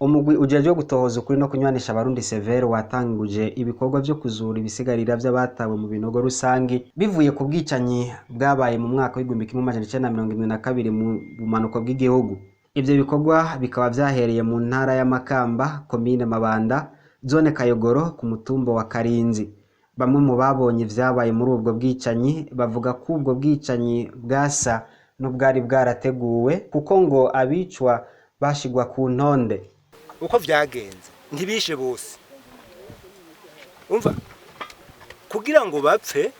Umugwi ujejwe gutohoza ukuri no kunywanisha Abarundi Severe watanguje ibikorwa vyo kuzura ibisigarira vy'abatawe mu binogo rusangi bivuye ku bwicanyi bwabaye mu mwaka w'1972 mu bumanuko bw'igihugu. Ivyo bikorwa bikaba vyahereye mu ntara ya Makamba, komine Mabanda, zone Kayogoro, ku mutumba wa Karinzi. Bamwe mu babonye ivyabaye muri ubwo bwicanyi bavuga ko ubwo bwicanyi bwasa n'ubwari bwarateguwe, kuko ngo abicwa bashigwa ku ntonde. Uko vyagenze, ntibishe bose. Umva, kugira ngo bapfe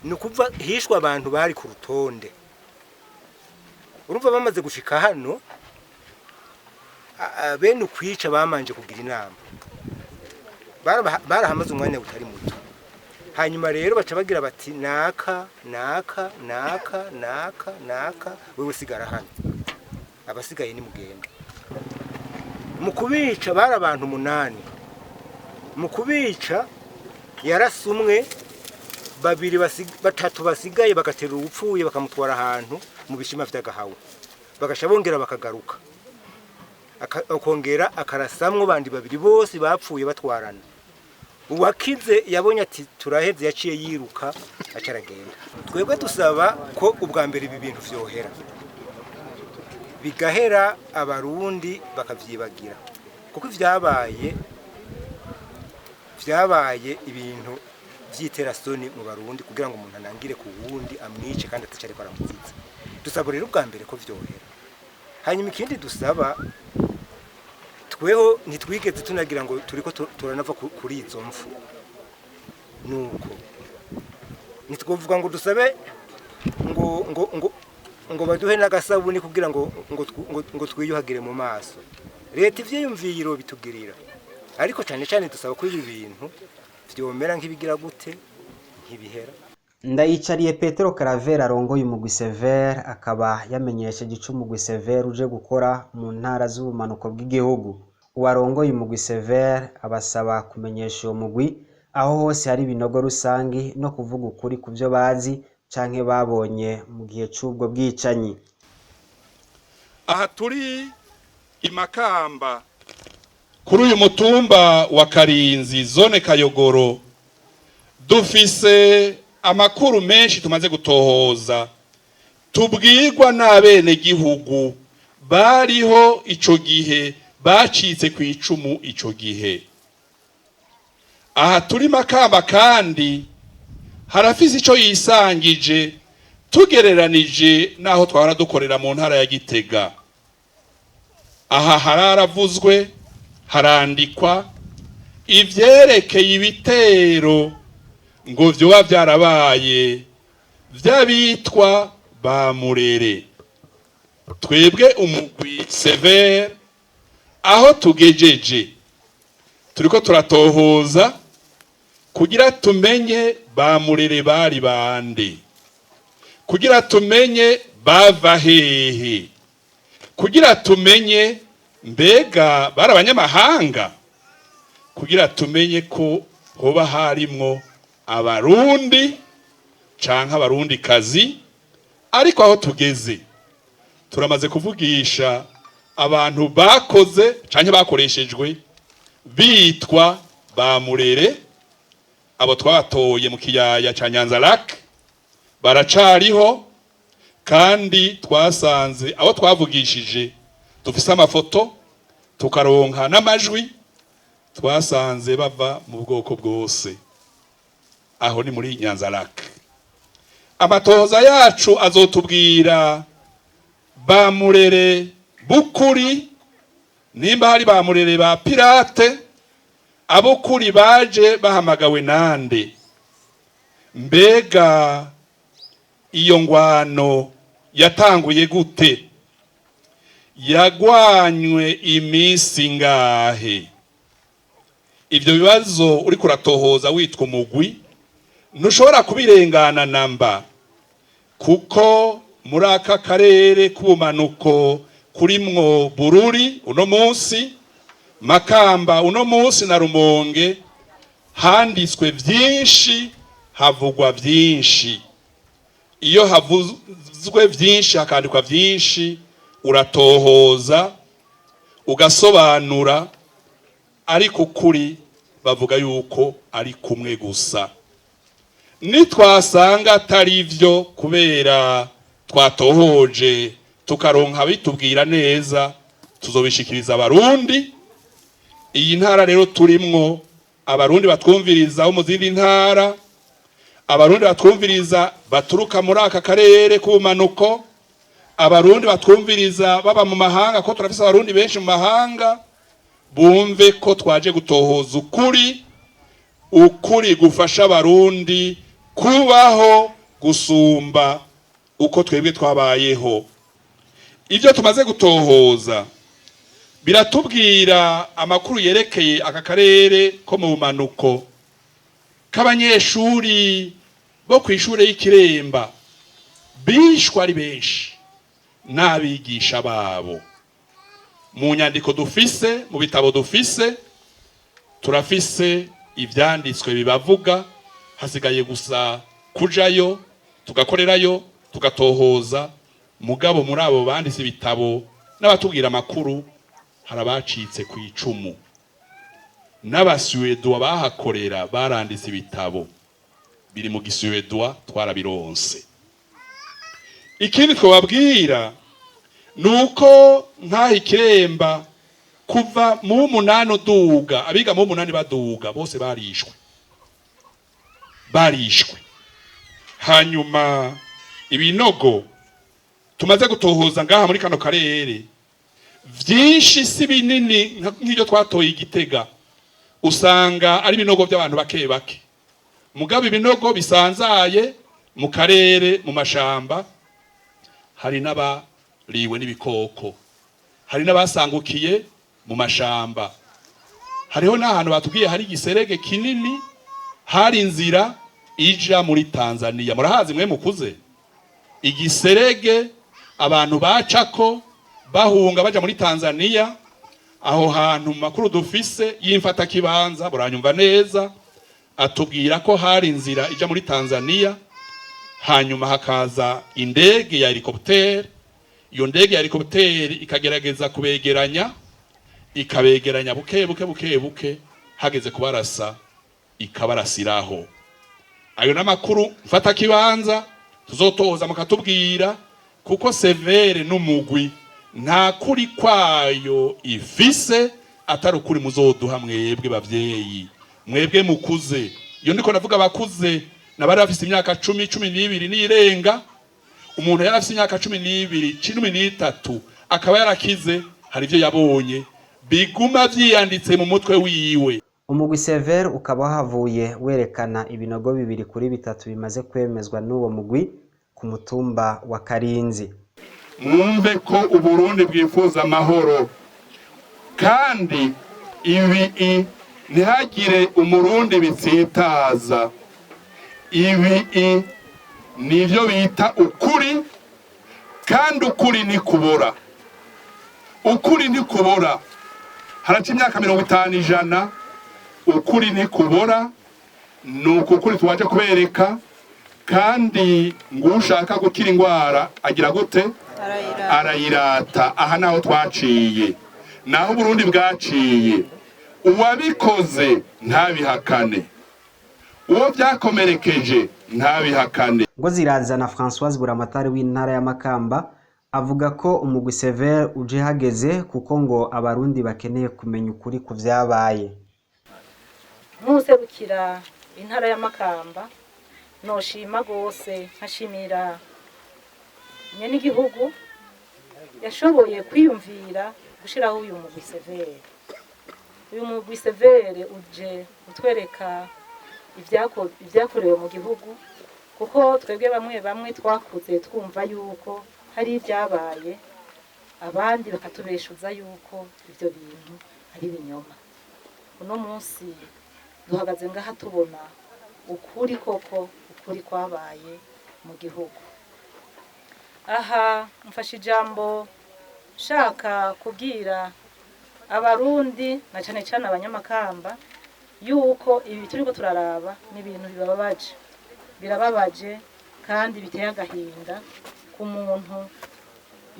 ni ukuva hishwe abantu bari ku rutonde. Urumva, bamaze gushika hano, bene ukwica bamanje kugira inama. Barahamaze umwanya utari muto. Hanyuma rero baca bagira bati: "Naka, naka, naka, naka, naka, wewe sigara hano, abasigaye ni mugende." Mu kubica bari abantu umunani. Mu kubica yarase umwe, babiri batatu basigaye bagaterura uwupfuye, bakamutwara ahantu mu bishima vy'agahawa, bagasha bongera bakagaruka. Akongera akarasamwo bandi babiri, bose bapfuye batwarana. Uwakize yabonye ati turaheze, yaciye yiruka, aca aragenda. Twebwe dusaba ko ubwa mbere ibi bintu vyohera, bigahera, Abarundi bakavyibagira, kuko ivyabaye vyabaye ibintu vy'iterasoni mu Barundi, kugira ngo umuntu anangire ku wundi amwice kandi ataco ariko aramuziza. Dusaba rero ubwa mbere ko vyohera. Hanyuma ikindi dusaba, tweho ntitwigeze tunagira ngo turiko turanava kuri izo mfu, nuko ntitwovuga ngo dusabe ngo baduhe n'agasabuni kugira ngo twiyuhagire mu maso. Leta ivyiyumviro bitugirira, ariko cyane cyane dusaba ko ibi bintu vyomera nk'ibigira gute, nk'ibihera. Ndayicariye Petero Karavera arongoye umugwi Severe akaba yamenyesheje ico umugwi Severe uje gukora mu ntara z'ubumanuko bw'igihugu. Uwarongoye umugwi Severe abasaba kumenyesha uwo mugwi aho hose hari ibinogo rusangi no kuvuga ukuri ku vyo bazi canke babonye mu gihe c'ubwo bwicanyi. Aha turi i Makamba, kuri uyu mutumba wa Karinzi, zone Kayogoro, dufise amakuru menshi tumaze gutohoza, tubwirwa n'abenegihugu bariho ico gihe, bacitse ku icumu ico gihe. Aha turi Makamba kandi harafise ico yisangije tugereranije n'aho twahora dukorera mu ntara ya Gitega. Aha hararavuzwe, harandikwa ivyerekeye ibitero ngo vyoba vyarabaye vy'abitwa ba Murere. Twebwe umugwi Severe, aho tugejeje, turiko turatohoza kugira tumenye ba Murere bari bande, kugira tumenye bava hehe, kugira tumenye mbega bari abanyamahanga, kugira tumenye ko hoba harimwo Abarundi canke Abarundi kazi. Ariko aho tugeze, turamaze kuvugisha abantu bakoze canke bakoreshejwe bitwa ba Murere. Abo twatoye mu kiyaya ca Nyanza-Lac baracariho, kandi twasanze abo twavugishije, dufise amafoto, tukaronka n'amajwi, twasanze bava mu bwoko bwose. Aho ni muri Nyanza-Lac. Amatohoza yacu azotubwira ba Murere b'ukuri, nimba hari ba Murere ba pirate, ab'ukuri baje bahamagawe nande, mbega iyo ngwano yatanguye gute, yagwanywe iminsi ngahe. Ivyo bibazo uriko uratohoza witwa umugwi ntushobora kubirengana namba, kuko muri aka karere k'ubumanuko kurimwo Bururi uno munsi, Makamba uno munsi na Rumonge, handitswe vyinshi, havugwa vyinshi. Iyo havuzwe vyinshi, hakandikwa vyinshi, uratohoza. Ugasobanura, ariko ukuri bavuga yuko ari kumwe gusa. Nitwasanga atari byo, kubera twatohoje tukaronka bitubwira neza, tuzobishikiriza Abarundi. Iyi ntara rero turimwo, Abarundi batwumviriza bo mu zindi ntara, Abarundi batwumviriza baturuka muri aka karere k'ubumanuko, Abarundi batwumviriza baba mu mahanga, ko turafise Abarundi benshi mu mahanga, bumve ko twaje gutohoza ukuri, ukuri gufasha Abarundi kubaho gusumba uko twebwe twabayeho. Ibyo tumaze gutohoza biratubwira amakuru yerekeye aka karere ko mu bumanuko, k'abanyeshuri bo ku ishure y'Ikiremba bishwe ari benshi n'abigisha babo. Mu nyandiko dufise, mu bitabo dufise, turafise ivyanditswe bibavuga. Hasigaye gusa kujayo, tugakorerayo, tugatohoza. Mugabo muri abo banditse ibitabo n'abatubwira amakuru, hari abacitse ku icumu n'Abasuwedwa bahakorera, baranditse ibitabo biri mu Gisuwedwa, twarabironse. Ikindi twababwira ni uko nk'aho Ikiremba, kuva mu 8 uduga, abiga mu 8 baduga bose barishwe, barishwe. Hanyuma ibinogo tumaze gutohoza ngaha muri kano karere vyinshi si binini nk'ibyo twatoye Igitega, usanga ari ibinogo by'abantu bake bake. Mugabo ibinogo bisanzaye mu karere, mu mashamba, hari n'abariwe n'ibikoko, hari n'abasangukiye mu mashamba. Hariho n'ahantu batubwiye hari igiserege kinini, hari inzira ija muri Tanzania. Murahazi mwe mukuze, igiserege abantu bacako bahunga baja muri Tanzania. Aho hantu, mu makuru dufise y'imfatakibanza, buranyumva neza, atubwira ko hari inzira ija muri Tanzania, hanyuma hakaza indege ya hélicoptère. Iyo ndege ya hélicoptère ikagerageza kubegeranya, ikabegeranya buke buke buke buke, hageze kubarasa ikabarasiraho. Ayo n'amakuru mfata kibanza tuzotoza mukatubwira, kuko CVR n'umugwi nta kuri kwayo ifise atari ukuri muzoduha mwebwe bavyeyi, mwebwe mukuze. Iyo ndiko ndavuga abakuze, nabari bafise imyaka 10, 12 n'irenga. Umuntu yari afise imyaka 12, 13, akaba yarakize, hari ivyo yabonye biguma vyiyanditse mu mutwe wiwe. Umugwi CVR ukaba wahavuye werekana ibinogo bibiri kuri bitatu bimaze kwemezwa n'uwo mugwi ku mutumba wa Karinzi. Mwumve ko Uburundi bwifuza amahoro, kandi ibi ntihagire Umurundi bitsitaza. Ibi nivyo bita ukuri, kandi ukuri ntikubora, ukuri ntikubora. Haraca imyaka 50, 100, ukuri ntikubora. Ni uku ukuri tuwaje kubereka. Kandi ngo ushaka gukira indwara agira gute? Arayirata. Aha naho twaciye, naho Uburundi bwaciye. Uwabikoze ntabihakane, uwo byakomerekeje ntabihakane. Ngo zirazana Françoise, buramatari w'intara ya Makamba, avuga ko umugwi CVR uje hageze, kuko ngo Abarundi bakeneye kumenya ukuri ku vyabaye. Nk'userukira intara ya Makamba, noshima rwose, nkashimira nyen'igihugu yashoboye kwiyumvira gushyiraho uyu mugwi CVR. Uyu mugwi CVR uje utwereka ibyakorewe mu gihugu, kuko twebwe bamwe bamwe twakuze twumva yuko hari ibyabaye, abandi bakatubeshuza yuko ibyo bintu ari ibinyoma. Uno munsi duhagaze ngaha tubona ukuri koko, ukuri kwabaye mu gihugu. Aha mfashe ijambo nshaka kubwira Abarundi na cane cane Abanyamakamba yuko ibi turiko turaraba ni ibintu bibabaje, birababaje kandi biteye agahinda ku muntu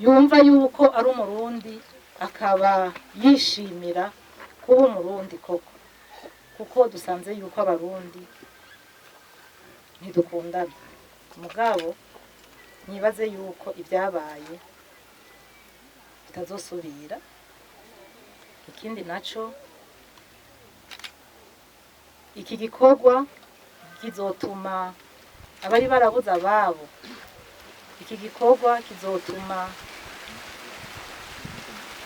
yumva yuko ari Umurundi. akaba yishimira kuba Umurundi koko, kuko dusanze yuko Abarundi ntidukundana. Mugabo nyibaze yuko ibyabaye bitazosubira. Ikindi naco, iki gikorwa kizotuma abari barabuze ababo, iki gikorwa kizotuma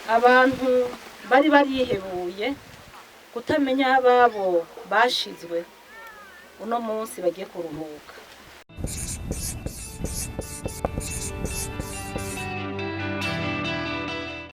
abantu bari barihebuye kutamenya ababo bashizwe, uno munsi bagiye kuruhuka.